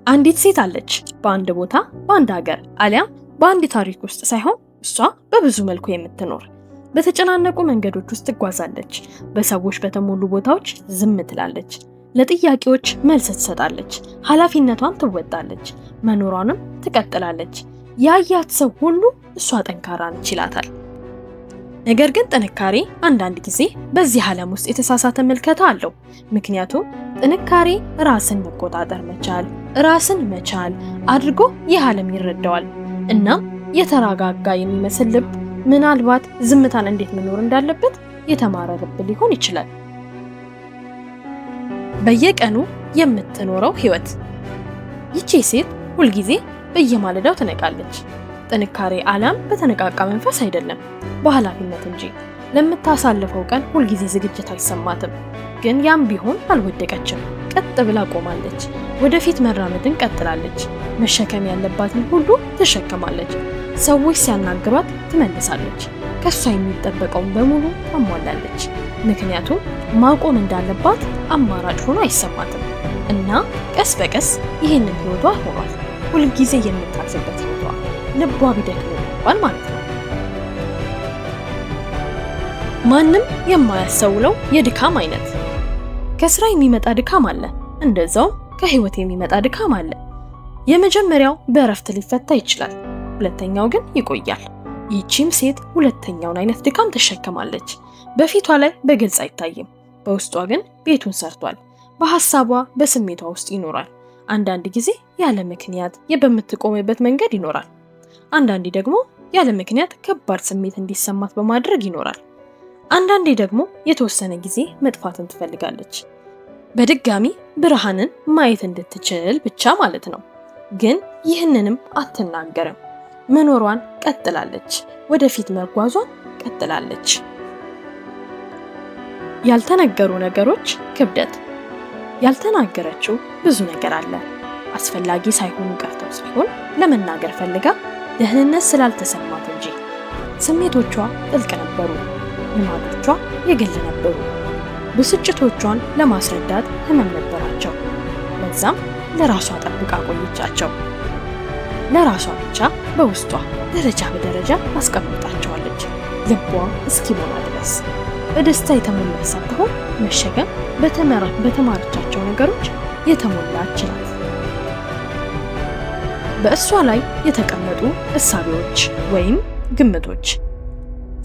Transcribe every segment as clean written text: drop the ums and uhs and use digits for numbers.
አንዲት ሴት አለች። በአንድ ቦታ፣ በአንድ ሀገር አሊያም በአንድ ታሪክ ውስጥ ሳይሆን እሷ በብዙ መልኩ የምትኖር፣ በተጨናነቁ መንገዶች ውስጥ ትጓዛለች። በሰዎች በተሞሉ ቦታዎች ዝም ትላለች። ለጥያቄዎች መልስ ትሰጣለች። ኃላፊነቷን ትወጣለች። መኖሯንም ትቀጥላለች። ያያት ሰው ሁሉ እሷ ጠንካራ ነች ይላታል። ነገር ግን ጥንካሬ አንዳንድ ጊዜ በዚህ ዓለም ውስጥ የተሳሳተ ምልከታ አለው። ምክንያቱም ጥንካሬ ራስን መቆጣጠር መቻል፣ ራስን መቻል አድርጎ ይህ ዓለም ይረዳዋል። እናም የተረጋጋ የሚመስል ልብ ምናልባት ዝምታን እንዴት መኖር እንዳለበት የተማረ ልብ ሊሆን ይችላል። በየቀኑ የምትኖረው ህይወት። ይቺ ሴት ሁልጊዜ በየማለዳው ትነቃለች። ጥንካሬ አሊያም በተነቃቃ መንፈስ አይደለም፣ በኃላፊነት እንጂ። ለምታሳልፈው ቀን ሁልጊዜ ዝግጅት አይሰማትም። ግን ያም ቢሆን አልወደቀችም። ቀጥ ብላ ቆማለች። ወደፊት መራመድን ቀጥላለች። መሸከም ያለባትን ሁሉ ትሸከማለች። ሰዎች ሲያናግሯት ትመልሳለች። ከሷ የሚጠበቀውን በሙሉ ታሟላለች። ምክንያቱም ማቆም እንዳለባት አማራጭ ሆኖ አይሰማትም። እና ቀስ በቀስ ይህንን ህይወቷ ሆኗል። ሁልጊዜ የምታልፍበት ህይወቷ፣ ልቧ ቢደክም እንኳን ማለት ነው። ማንም የማያስተውለው የድካም አይነት። ከስራ የሚመጣ ድካም አለ፣ እንደዛውም ከህይወት የሚመጣ ድካም አለ። የመጀመሪያው በእረፍት ሊፈታ ይችላል፣ ሁለተኛው ግን ይቆያል። ይህቺም ሴት ሁለተኛውን አይነት ድካም ትሸከማለች። በፊቷ ላይ በግልጽ አይታይም፣ በውስጧ ግን ቤቱን ሰርቷል። በሀሳቧ በስሜቷ ውስጥ ይኖራል። አንዳንድ ጊዜ ያለ ምክንያት በምትቆምበት መንገድ ይኖራል። አንዳንዴ ደግሞ ያለ ምክንያት ከባድ ስሜት እንዲሰማት በማድረግ ይኖራል። አንዳንዴ ደግሞ የተወሰነ ጊዜ መጥፋትን ትፈልጋለች። በድጋሚ ብርሃንን ማየት እንድትችል ብቻ ማለት ነው። ግን ይህንንም አትናገርም። መኖሯን ቀጥላለች። ወደፊት መጓዟን ቀጥላለች። ያልተነገሩ ነገሮች ክብደት። ያልተናገረችው ብዙ ነገር አለ። አስፈላጊ ሳይሆኑ ቀርተው ሳይሆን ለመናገር ፈልጋ ደህንነት ስላልተሰማት እንጂ። ስሜቶቿ ጥልቅ ነበሩ። ልማዶቿ የግል ነበሩ። ብስጭቶቿን ለማስረዳት ህመም ነበራቸው። ለዛም ለራሷ ጠብቃ ቆየቻቸው። ለራሷ ብቻ በውስጧ ደረጃ በደረጃ አስቀምጣቸዋለች፣ ልቧ እስኪሞላ ድረስ። በደስታ የተሞላች ሳትሆን መሸከም በተማረቻቸው ነገሮች የተሞላች ናት። በእሷ ላይ የተቀመጡ እሳቤዎች ወይም ግምቶች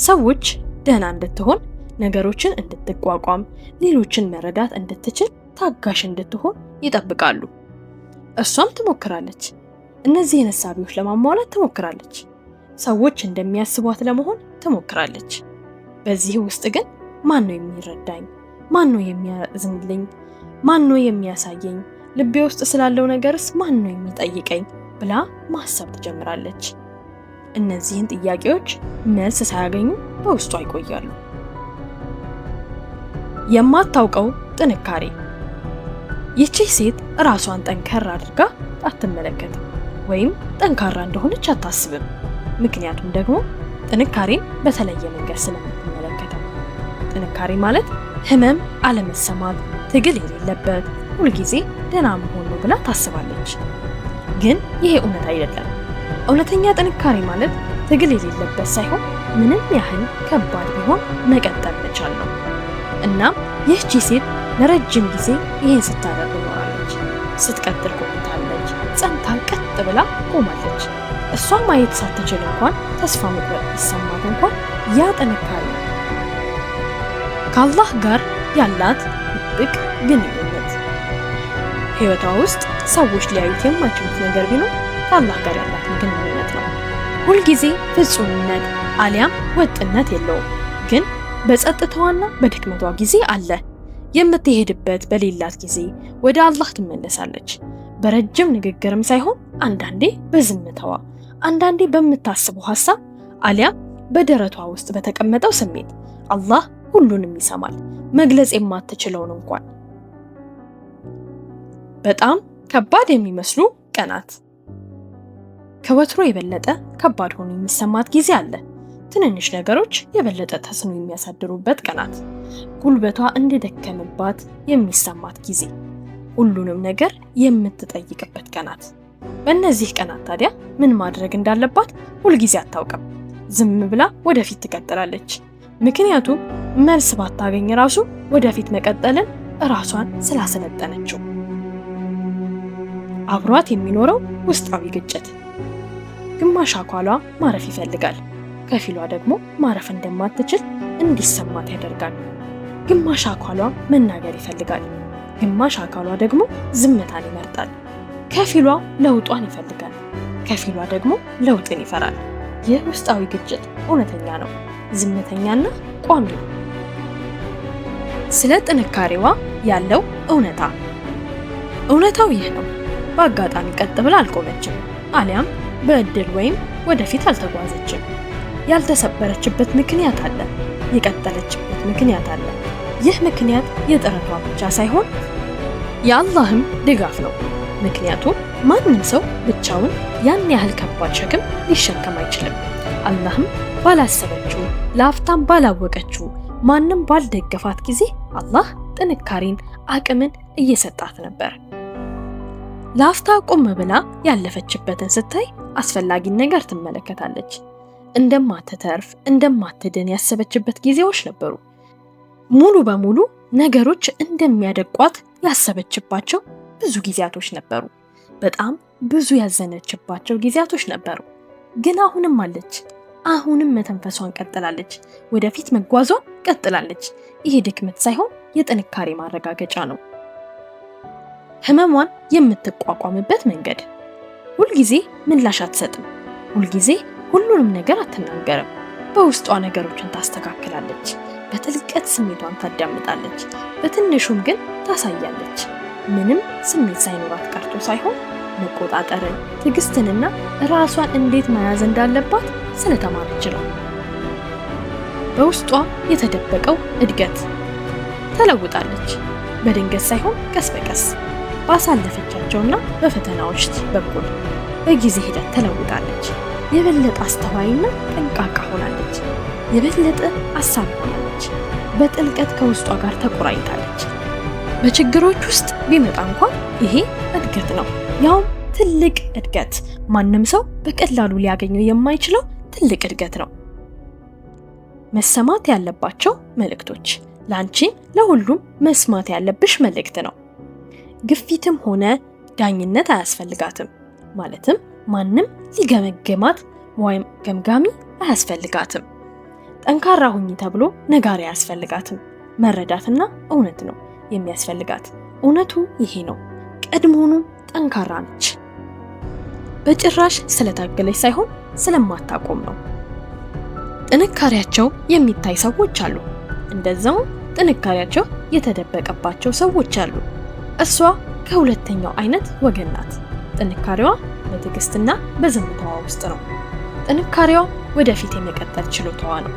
ሰዎች ደህና እንድትሆን፣ ነገሮችን እንድትቋቋም፣ ሌሎችን መረዳት እንድትችል፣ ታጋሽ እንድትሆን ይጠብቃሉ። እሷም ትሞክራለች። እነዚህን እሳቤዎች ለማሟላት ትሞክራለች። ሰዎች እንደሚያስቧት ለመሆን ትሞክራለች። በዚህ ውስጥ ግን ማን ነው የሚረዳኝ? ማን ነው የሚያዝንልኝ? ማን ነው የሚያሳየኝ? ልቤ ውስጥ ስላለው ነገርስ ማን ነው የሚጠይቀኝ? ብላ ማሰብ ትጀምራለች። እነዚህን ጥያቄዎች መልስ ሳያገኙ በውስጧ ይቆያሉ። የማታውቀው ጥንካሬ። ይቺ ሴት ራሷን ጠንከር አድርጋ አትመለከትም ወይም ጠንካራ እንደሆነች አታስብም። ምክንያቱም ደግሞ ጥንካሬን በተለየ መንገድ ስለምትመለከተው። ጥንካሬ ማለት ህመም አለመሰማት፣ ትግል የሌለበት፣ ሁልጊዜ ደህና መሆን ነው ብላ ታስባለች። ግን ይሄ እውነት አይደለም። እውነተኛ ጥንካሬ ማለት ትግል የሌለበት ሳይሆን ምንም ያህል ከባድ ቢሆን መቀጠል መቻል ነው። እናም ይህቺ ሴት ለረጅም ጊዜ ይህን ስታደርግ ኖራለች። ስትቀጥል ቆይታለች። ጸንታ ቀጥ ብላ ቆማለች። እሷ ማየት ሳትችል እንኳን፣ ተስፋ መቁረጥ ቢሰማት እንኳን ያ ጥንካሬ ነው። ከአላህ ጋር ያላት ጥብቅ ግንኙነት። ህይወቷ ውስጥ ሰዎች ሊያዩት የማይችሉት ነገር ቢኖር ከአላህ ጋር ያላትን ግንኙነት ነው። ሁልጊዜ ፍጹምነት አሊያም ወጥነት የለውም፣ ግን በጸጥታዋና በድክመቷ ጊዜ አለ። የምትሄድበት በሌላት ጊዜ ወደ አላህ ትመለሳለች። በረጅም ንግግርም ሳይሆን አንዳንዴ በዝምታዋ፣ አንዳንዴ በምታስበው ሐሳብ አሊያም በደረቷ ውስጥ በተቀመጠው ስሜት። አላህ ሁሉንም ይሰማል፣ መግለጽ የማትችለውን እንኳን። በጣም ከባድ የሚመስሉ ቀናት። ከወትሮ የበለጠ ከባድ ሆኖ የሚሰማት ጊዜ አለ። ትንንሽ ነገሮች የበለጠ ተጽዕኖ የሚያሳድሩበት ቀናት፣ ጉልበቷ እንደደከመባት የሚሰማት ጊዜ፣ ሁሉንም ነገር የምትጠይቅበት ቀናት። በእነዚህ ቀናት ታዲያ ምን ማድረግ እንዳለባት ሁልጊዜ አታውቅም። ዝም ብላ ወደፊት ትቀጥላለች። ምክንያቱም መልስ ባታገኝ ራሱ ወደፊት መቀጠልን ራሷን ስላሰለጠነችው። አብሯት የሚኖረው ውስጣዊ ግጭት። ግማሽ አካሏ ማረፍ ይፈልጋል፣ ከፊሏ ደግሞ ማረፍ እንደማትችል እንዲሰማት ያደርጋል። ግማሽ አካሏ መናገር ይፈልጋል፣ ግማሽ አካሏ ደግሞ ዝምታን ይመርጣል። ከፊሏ ለውጧን ይፈልጋል፣ ከፊሏ ደግሞ ለውጥን ይፈራል። ይህ ውስጣዊ ግጭት እውነተኛ ነው፣ ዝምተኛና ቋሚ ነው። ስለ ጥንካሬዋ ያለው እውነታ። እውነታው ይህ ነው። በአጋጣሚ ቀጥ ብላ አልቆመችም፣ አሊያም በእድል ወይም ወደፊት አልተጓዘችም። ያልተሰበረችበት ምክንያት አለ፣ የቀጠለችበት ምክንያት አለ። ይህ ምክንያት የጥረቷ ብቻ ሳይሆን የአላህም ድጋፍ ነው። ምክንያቱም ማንም ሰው ብቻውን ያን ያህል ከባድ ሸክም ሊሸከም አይችልም። አላህም ባላሰበችው፣ ለአፍታም ባላወቀችው፣ ማንም ባልደገፋት ጊዜ አላህ ጥንካሬን፣ አቅምን እየሰጣት ነበር። ለአፍታ ቆም ብላ ያለፈችበትን ስታይ አስፈላጊን ነገር ትመለከታለች። እንደማትተርፍ እንደማትድን ያሰበችበት ጊዜዎች ነበሩ። ሙሉ በሙሉ ነገሮች እንደሚያደቋት ያሰበችባቸው ብዙ ጊዜያቶች ነበሩ። በጣም ብዙ ያዘነችባቸው ጊዜያቶች ነበሩ። ግን አሁንም አለች። አሁንም መተንፈሷን ቀጥላለች። ወደፊት መጓዟን ቀጥላለች። ይሄ ድክመት ሳይሆን የጥንካሬ ማረጋገጫ ነው። ህመሟን የምትቋቋምበት መንገድ። ሁልጊዜ ምላሽ አትሰጥም። ሁልጊዜ ሁሉንም ነገር አትናገርም። በውስጧ ነገሮችን ታስተካክላለች። በጥልቀት ስሜቷን ታዳምጣለች። በትንሹም ግን ታሳያለች። ምንም ስሜት ሳይኖራት ቀርቶ ሳይሆን መቆጣጠርን፣ ትዕግስትንና ራሷን እንዴት መያዝ እንዳለባት ስለተማረች ነው። በውስጧ የተደበቀው እድገት። ተለውጣለች። በድንገት ሳይሆን ቀስ በቀስ ባሳለፈቻቸውና በፈተናዎች በኩል በጊዜ ሂደት ተለውጣለች። የበለጠ አስተዋይና ጠንቃቃ ሆናለች። የበለጠ አሳቢ ሆናለች። በጥልቀት ከውስጧ ጋር ተቆራኝታለች። በችግሮች ውስጥ ቢመጣ እንኳን ይሄ እድገት ነው፣ ያውም ትልቅ እድገት። ማንም ሰው በቀላሉ ሊያገኘው የማይችለው ትልቅ እድገት ነው። መሰማት ያለባቸው መልእክቶች። ለአንቺም ለሁሉም መስማት ያለብሽ መልእክት ነው። ግፊትም ሆነ ዳኝነት አያስፈልጋትም። ማለትም ማንም ሊገመግማት ወይም ገምጋሚ አያስፈልጋትም። ጠንካራ ሁኚ ተብሎ ነጋሪ አያስፈልጋትም። መረዳትና እውነት ነው የሚያስፈልጋት። እውነቱ ይሄ ነው። ቀድሞውኑ ጠንካራ ነች። በጭራሽ ስለታገለች ሳይሆን ስለማታቆም ነው። ጥንካሬያቸው የሚታይ ሰዎች አሉ፣ እንደዛውም ጥንካሬያቸው የተደበቀባቸው ሰዎች አሉ። እሷ ከሁለተኛው አይነት ወገን ናት። ጥንካሬዋ በትዕግስትና በዝምታዋ ውስጥ ነው። ጥንካሬዋ ወደፊት የመቀጠል ችሎታዋ ነው።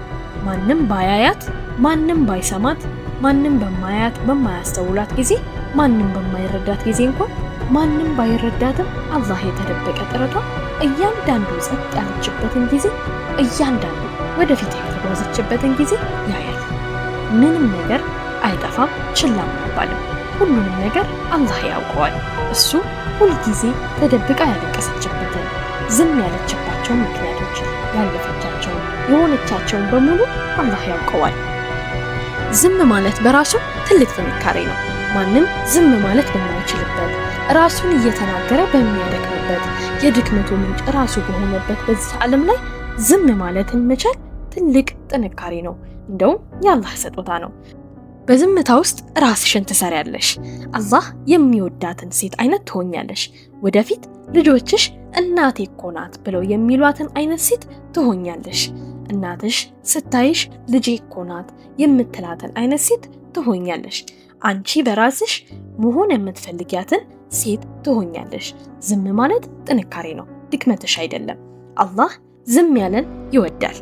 ማንም ባያያት፣ ማንም ባይሰማት፣ ማንም በማያያት በማያስተውላት ጊዜ፣ ማንም በማይረዳት ጊዜ እንኳን ማንም ባይረዳትም አላህ የተደበቀ ጥረቷ እያንዳንዱ ጸጥ ያለችበትን ጊዜ፣ እያንዳንዱ ወደፊት የተጓዘችበትን ጊዜ ያያል። ምንም ነገር አይጠፋም፣ ችላም አይባልም። ሁሉንም ነገር አላህ ያውቀዋል። እሱ ሁልጊዜ ተደብቃ ያለቀሰችበትን፣ ዝም ያለችባቸውን ምክንያቶች፣ ያለፈቻቸውን፣ የሆነቻቸውን በሙሉ አላህ ያውቀዋል። ዝም ማለት በራሱ ትልቅ ጥንካሬ ነው። ማንም ዝም ማለት በማይችልበት፣ ራሱን እየተናገረ በሚያደክምበት፣ የድክመቱ ምንጭ ራሱ በሆነበት በዚህ ዓለም ላይ ዝም ማለትን መቻል ትልቅ ጥንካሬ ነው። እንደውም የአላህ ስጦታ ነው። በዝምታ ውስጥ ራስሽን ትሰሪያለሽ። አላህ የሚወዳትን ሴት አይነት ትሆኛለሽ። ወደፊት ልጆችሽ እናቴ እኮ ናት ብለው የሚሏትን አይነት ሴት ትሆኛለሽ። እናትሽ ስታይሽ ልጄ እኮ ናት የምትላትን አይነት ሴት ትሆኛለሽ። አንቺ በራስሽ መሆን የምትፈልጊያትን ሴት ትሆኛለሽ። ዝም ማለት ጥንካሬ ነው፣ ድክመትሽ አይደለም። አላህ ዝም ያለን ይወዳል።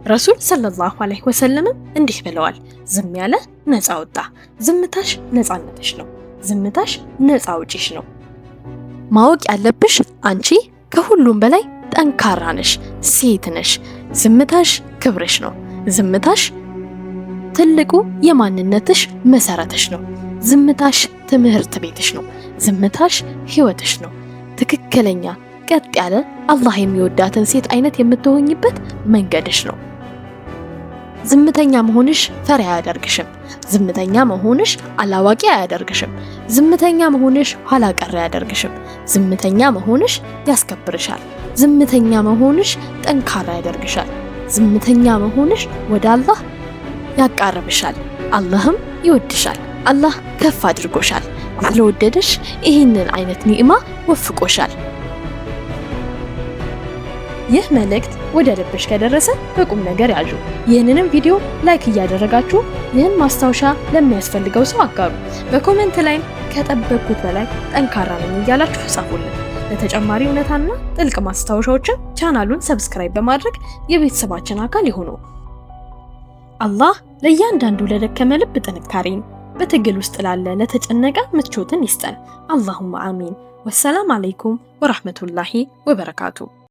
ረሱል ሰለላሁ ዐለይሂ ወሰለም እንዲህ ብለዋል፣ ዝም ያለ ነፃ ወጣ። ዝምታሽ ነፃነትሽ ነው። ዝምታሽ ነፃ አውጪሽ ነው። ማወቅ ያለብሽ አንቺ ከሁሉም በላይ ጠንካራ ነሽ፣ ሴት ነሽ። ዝምታሽ ክብርሽ ነው። ዝምታሽ ትልቁ የማንነትሽ መሰረትሽ ነው። ዝምታሽ ትምህርት ቤትሽ ነው። ዝምታሽ ህይወትሽ ነው። ትክክለኛ ቀጥ ያለ አላህ የሚወዳትን ሴት አይነት የምትሆኝበት መንገድሽ ነው። ዝምተኛ መሆንሽ ፈሪ አያደርግሽም። ዝምተኛ መሆንሽ አላዋቂ አያደርግሽም። ዝምተኛ መሆንሽ ኋላ ቀር አያደርግሽም። ዝምተኛ መሆንሽ ያስከብርሻል። ዝምተኛ መሆንሽ ጠንካራ ያደርግሻል። ዝምተኛ መሆንሽ ወደ አላህ ያቃርብሻል። አላህም ይወድሻል። አላህ ከፍ አድርጎሻል። ስለወደደሽ ይህንን አይነት ኒዕማ ወፍቆሻል። ይህ መልእክት ወደ ልብሽ ከደረሰ በቁም ነገር ያዡ። ይህንንም ቪዲዮ like እያደረጋችሁ ይህን ማስታወሻ ለሚያስፈልገው ሰው አጋሩ። በ comment ላይም ከጠበቅኩት በላይ ጠንካራ ነኝ እያላችሁ ጻፉልን። ለተጨማሪ እውነታና ጥልቅ ማስታወሻዎችን ቻናሉን subscribe በማድረግ የቤተሰባችን አካል ይሁኑ። አላህ ለእያንዳንዱ ለደከመ ልብ ጥንካሬን፣ በትግል ውስጥ ላለ ለተጨነቀ ምቾትን ይስጠን። اللهم آمين። والسلام عليكم ورحمة الله وبركاته።